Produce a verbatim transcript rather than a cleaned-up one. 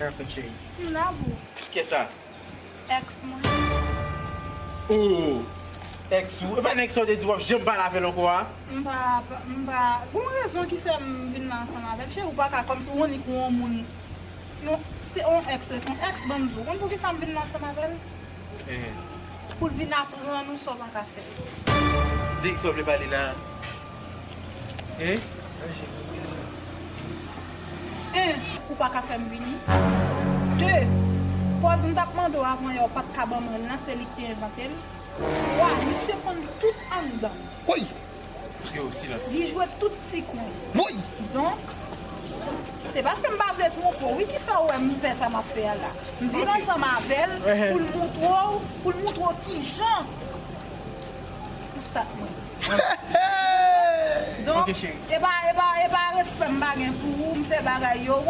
Kè cheri. M la pou. Kiyès sa? Èks mwen. Oh! Èks ou? E pa nèg sa w te di w ap janm pale avè l ankò a? M pa, m pa, gon rezon ki fè m vin la ansanm avè l. Cheri, ou pa ka kòmsi w annik yon moun. Yon, se yon èks, ret yon èks, ban m di w. Konn poukisa m vin la ansanm avè l? Eh. Pou l vin aprann ou sa w pa ka fè. De ki sa w vle pale la? Hein? En, ou pa ka fè m vini. De, pòz m t ap mande w avan yè, w pa t ka ban mwen l lan, se li k te envante l. Twa, misye konn tout anndan m. Woy! Yo, silans. Li jwe tout ti kwen. Woy! Donk, se paske m pa vle twonpe w, wi, ki fè w wè m fè sa m ap fè a la. M vin ansanm avè l pou l moutre w, pou l moutre w kijan pou stat mwen. Donk, e pa, e pa, e pa respè m pa gen pou ou, m fè bagay yo.